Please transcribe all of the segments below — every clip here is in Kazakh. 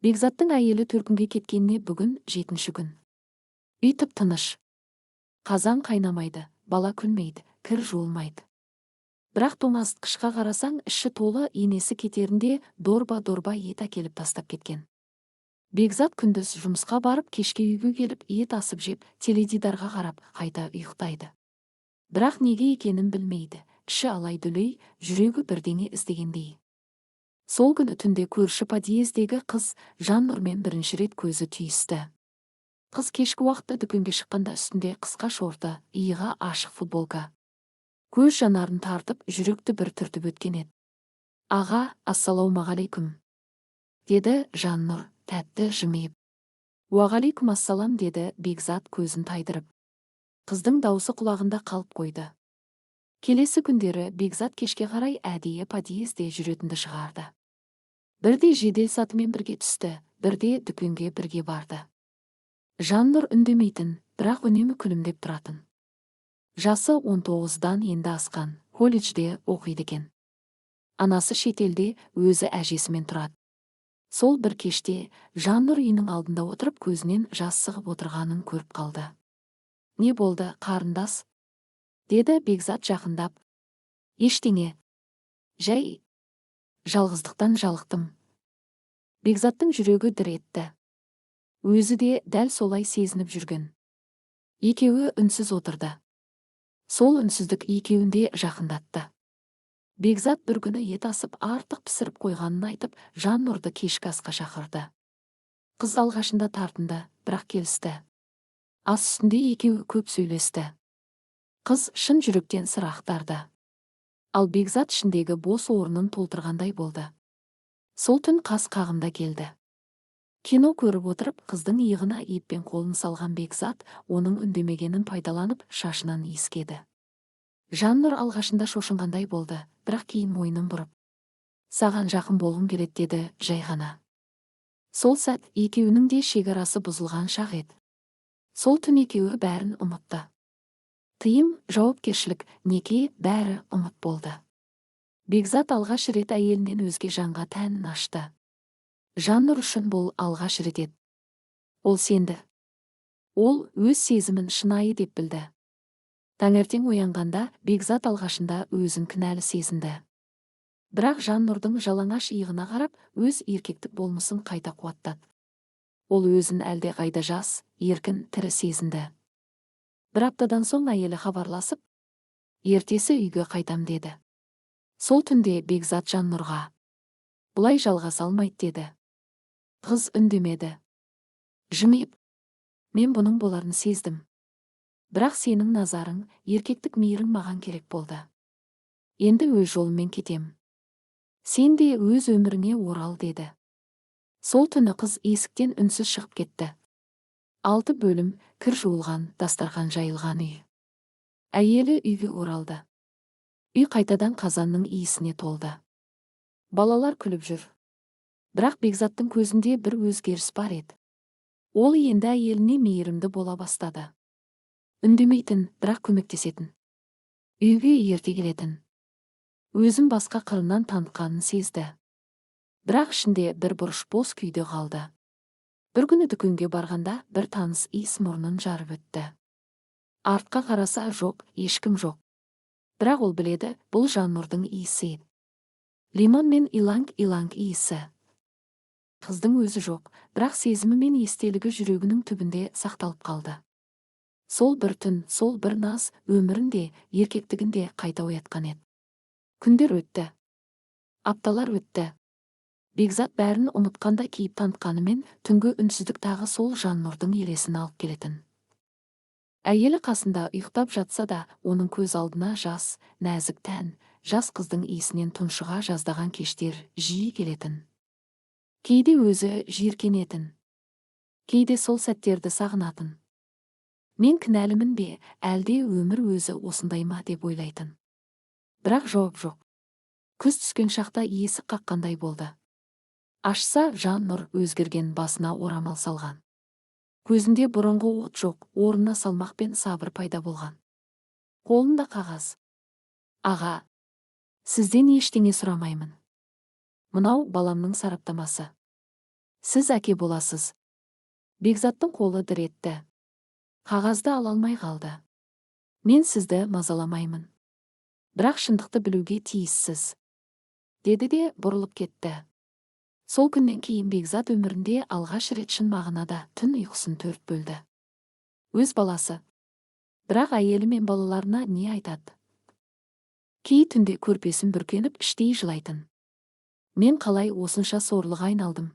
Бекзаттың әйелі төркінге кеткеніне бүгін жетінші күн. Үй тып-тыныш. Қазан қайнамайды, бала күлмейді, кір жуылмайды. Бірақ тоңазытқышқа қарасаң, іші толы, енесі кетерінде дорба-дорба ет әкеліп тастап кеткен. Бекзат күндіз жұмысқа барып, кешке үйге келіп, ет асып жеп, теледидарға қарап, қайта ұйықтайды. Бірақ неге екенін білмейді, іші алай-дүлей, жүрегі бірдеңе іздегендей. Сол күні түнде көрші подъездегі қыз Жаннұрмен бірінші рет көзі түйісті. Қыз кешкі уақытта дүкенге шыққанда үстінде қысқа шорты, иығы ашық футболка. Көз жанарын тартып, жүректі бір түртіп өткен еді. «Аға, ассалаумағалейкүм», – деді Жаннұр, тәтті жымиып. «Уағалейкум ассалам», – деді Бекзат көзін тайдырып. Қыздың даусы құлағында қалып қойды. Келесі күндері Бекзат кешке қарай әдейі подъезде жүретінді шығарды. Бірде жедел сатымен бірге түсті, бірде дүкенге бірге барды. Жаннұр үндемейтін, бірақ үнемі күлімдеп тұратын. Жасы 19-дан енді асқан, колледжде оқиды екен. Анасы шетелде, өзі әжесімен тұрады. Сол бір кеште Жаннұр үйінің алдында отырып, көзінен жас сығып отырғанын көріп қалды. «Не болды, қарындас?» – деді Бекзат жақындап. «Ештеңе. Жай жалғыздықтан жалықтым». Бекзаттың жүрегі дір етті. Өзі де дәл солай сезініп жүрген. Екеуі үнсіз отырды. Сол үнсіздік екеуін де жақындатты. Бекзат бір күні ет асып, артық пісіріп қойғанын айтып, Жаннұрды кешкі асқа шақырды. Қыз алғашында тартынды, бірақ келісті. Ас үстінде екеуі көп сөйлесті. Қыз шын жүректен сыр ақтарды. Ал Бекзат ішіндегі бос орнын толтырғандай болды. Сол түн қас қағымда келді. Кино көріп отырып, қыздың иығына еппен қолын салған Бекзат оның үндемегенін пайдаланып, шашынан иіскеді. Жаннұр алғашында шошынғандай болды, бірақ кейін мойнын бұрып, «Саған жақын болғым келеді», – деді жай ғана. Сол сәт екеуінің де шекарасы бұзылған шақ еді. Сол түн екеуі бәрін ұмытты. Тыйым, жауапкершілік, неке, бәрі ұмыт болды. Бекзат алғаш рет әйелінен өзге жанға тәнін ашты. Жаннұр үшін бұл алғаш рет еді. Ол сенді. Ол өз сезімін шынайы деп білді. Таңертең оянғанда Бекзат алғашында өзін кінәлі сезінді. Бірақ Жаннұрдың жалаңаш иығына қарап, өз еркектік болмысын қайта қуаттады. Ол өзін әлде қайда жас, еркін, тірі сезінді. Бір аптадан соң әйелі хабарласып, ертесі үйге қайтам деді. Сол түнде Бекзат Жаннұрға: «Бұлай жалғаса алмайды», – деді. Қыз үндемеді. Жымиып: «Мен бұның боларын сездім. Бірақ сенің назарың, еркектік мейірің маған керек болды. Енді өз жолыммен кетем. Сен де өз өміріңе орал», – деді. Сол түні қыз есіктен үнсіз шығып кетті. Алты бөлім, кір жуылған, дастархан жайылған үй. Әйелі үйге оралды. Үй қайтадан қазанның иісіне толды. Балалар күліп жүр. Бірақ Бекзаттың көзінде бір өзгеріс бар еді. Ол енді әйеліне мейірімді бола бастады. Үндемейтін, бірақ көмектесетін. Үйге ерте келетін. Өзін басқа қырынан танытқанын сезді. Бірақ ішінде бір бұрыш бос күйде қалды. Бір күні дүкенге барғанда бір таныс иіс мұрнын жарып өтті. Артқа қараса, жоқ, ешкім жоқ. Бірақ ол біледі, бұл Жаннұрдың иісі еді. Лимон мен иланг-иланг иісі. Қыздың өзі жоқ, бірақ сезімі мен естелігі жүрегінің түбінде сақталып қалды. Сол бір түн, сол бір наз өмірін де, еркектігін де қайта оятқан еді. Күндер өтті. Апталар өтті. Бекзат бәрін ұмытқандай кейіп танытқанымен, түнгі үнсіздік тағы сол Жаннұрдың елесін алып келетін. Әйелі қасында ұйықтап жатса да, оның көз алдына жас, нәзік тән, жас қыздың иісінен тұншыға жаздаған кештер жиі келетін. Кейде өзі жиіркенетін. Кейде сол сәттерді сағынатын. Мен кінәлімін бе, әлде өмір өзі осындай ма деп ойлайтын. Бірақ жауап жоқ. Күз түскен шақта есік қаққандай болды. Ашса, Жаннұр өзгерген, басына орамал салған. Көзінде бұрынғы от жоқ, орнына салмақ пен сабыр пайда болған. Қолында қағаз. «Аға, сізден ештеңе сұрамаймын. Мынау баламның сараптамасы. Сіз әке боласыз. Бекзаттың қолы дір етті. Қағазды ала алмай қалды. Мен сізді мазаламаймын. Бірақ шындықты білуге тиіссіз. Деді де бұрылып кетті. Сол күннен кейін Бекзат өмірінде алғаш рет шын мағынада түн ұйқысын төрт бөлді. Өз баласы. Бірақ әйелі мен балаларына не айтады? Кей түнде көрпесін бүркеніп іштей жылайтын. Мен қалай осынша сорлыға айналдым?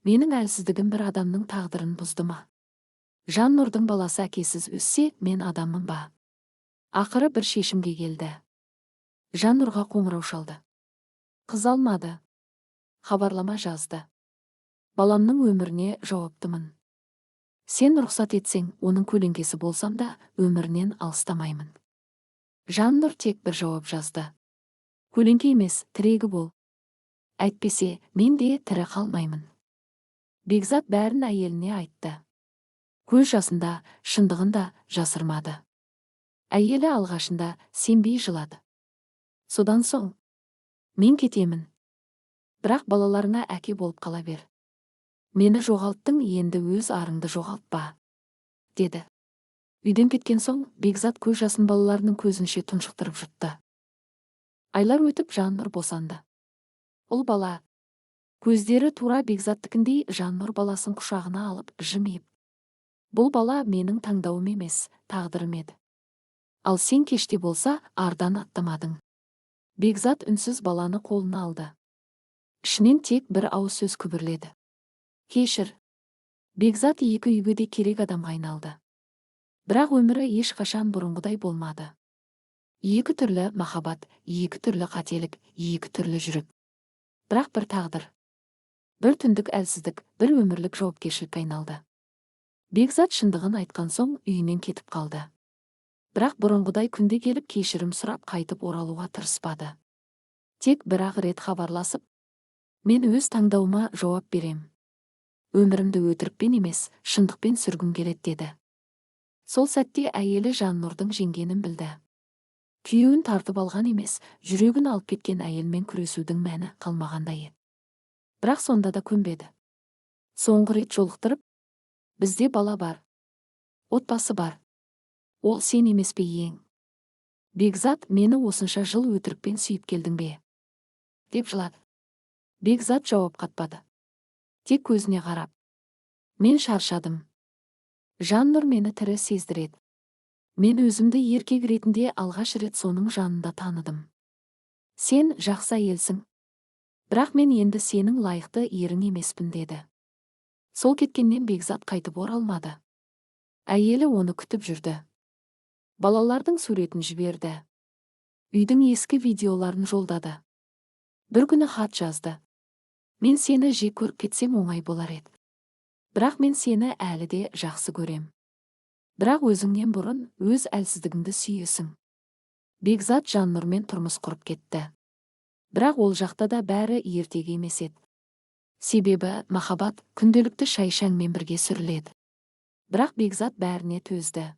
Менің әлсіздігім бір адамның тағдырын бұзды ма? Жаннұрдың баласы әкесіз өссе, мен адаммын ба? Ақыры бір шешімге келді. Жаннұрға қоңырау шалды. Қыз алмады. Хабарлама жазды. Баламның өміріне жауаптымын. Сен рұқсат етсең, оның көлеңкесі болсам да, өмірінен алыстамаймын. Жаннұр тек бір жауап жазды. Көлеңке емес, тірегі бол. Әйтпесе, мен де тірі қалмаймын. Бекзат бәрін әйеліне айтты. Көз жасында, шындығын да жасырмады. Әйелі алғашында сенбей жылады. Содан соң, мен кетемін. Бірақ балаларыңа әке болып қала бер. Мені жоғалттың, енді өз арыңды жоғалтпа, деді. Үйден кеткен соң, Бекзат көз жасын балаларының көзінше тұншықтырып жұтты. Айлар өтіп, Жаннұр босанды. Ұл бала. Көздері тура Бекзаттікіндей Жаннұр баласын құшағына алып, жымиып. Бұл бала менің таңдауым емес, тағдырым еді. Ал сен кеште болса, ардан аттамадың. Бекзат үнсіз баланы қолына алды. Ішінен тек бір ауыз сөз күбірледі. Кешір. Бекзат екі үйге де керек адамға айналды. Бірақ өмірі ешқашан бұрынғыдай болмады. Екі түрлі махаббат, екі түрлі қателік, екі түрлі жүрек. Бірақ бір тағдыр. Бір түндік әлсіздік, бір өмірлік жауапкершілікке айналды. Бекзат шындығын айтқан соң үйінен кетіп қалды. Бірақ бұрынғыдай күнде келіп кешірім сұрап қайтып оралуға тырыспады. Тек бір-ақ рет хабарласып, мен өз таңдауыма жауап берем. Өмірімді өтірікпен емес, шындықпен сүргім келеді деді. Сол сәтте әйелі Жаннұрдың жеңгенін білді. Күйеуін тартып алған емес, жүрегін алып кеткен әйелмен күресудің мәні қалмағандай еді. Бірақ сонда да көнбеді. Соңғы рет жолықтырып, бізде бала бар, отбасы бар. Ол сен емес пе ең? Бекзат, мені осынша жыл өтірікпен сүйіп келдің бе? Деп жылады. Бекзат жауап қатпады. Тек көзіне қарап. Мен шаршадым. Жаннұр мені тірі сездіреді. Мен өзімді еркек ретінде алғаш рет соның жанында таныдым. Сен жақсы әйелсің. Бірақ мен енді сенің лайықты ерің емеспін деді. Сол кеткеннен Бекзат қайтып оралмады. Әйелі оны күтіп жүрді. Балалардың суретін жіберді. Үйдің ескі видеоларын жолдады. Бір күні хат жазды. Мен сені жек көріп кетсем оңай болар еді. Бірақ мен сені әлі де жақсы көрем. Бірақ өзіңнен бұрын өз әлсіздігіңді сүйесің. Бекзат Жаннұрмен тұрмыс құрып кетті. Бірақ ол жақта да бәрі ертегі емес еді. Себебі махаббат күнделікті шай-шәңмен бірге сүріледі. Бірақ Бекзат бәріне төзді.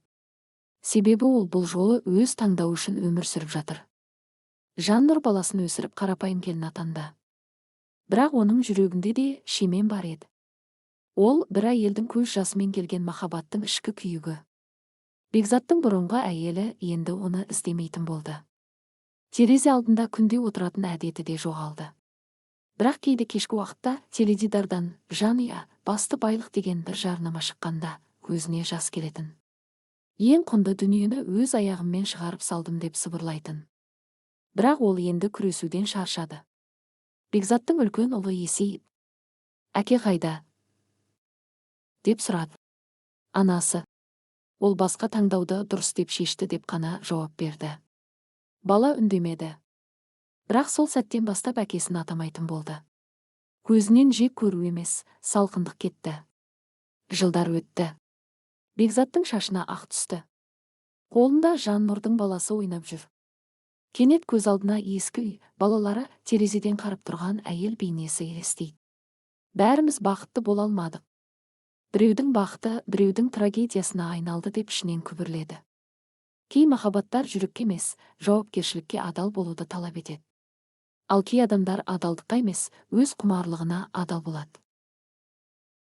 Себебі ол бұл жолы өз таңдауы үшін өмір сүріп жатыр. Жаннұр баласын өсіріп қарапайым келін атанды. Бірақ оның жүрегінде де шемен бар еді. Ол бір әйелдің көз жасымен келген махаббаттың ішкі күйігі. Бекзаттың бұрынғы әйелі енді оны іздемейтін болды. Терезе алдында күнде отыратын әдеті де жоғалды. Бірақ кейде кешкі уақытта теледидардан жанұя, басты байлық деген бір жарнама шыққанда көзіне жас келетін. Ең құнды дүниені өз аяғыммен шығарып салдым деп сыбырлайтын. Бірақ ол енді күресуден шаршады. Бекзаттың үлкен ұлы есейіп, әке қайда? Деп сұрады. Анасы, ол басқа таңдауды дұрыс деп шешті деп қана жауап берді. Бала үндемеді. Бірақ сол сәттен бастап әкесін атамайтын болды. Көзінен жек көру емес, салқындық кетті. Жылдар өтті. Бекзаттың шашына ақ түсті. Қолында Жаннұрдың баласы ойнап жүр. Кенет көз алдына ескі үй, балалары терезеден қарап тұрған әйел бейнесі елестейді. Бәріміз бақытты бола алмадық. Біреудің бақыты біреудің трагедиясына айналды деп ішінен күбірледі. Кей махаббаттар жүрекке емес, жауапкершілікке адал болуды талап етеді. Ал кей адамдар адалдыққа емес, өз құмарлығына адал болады.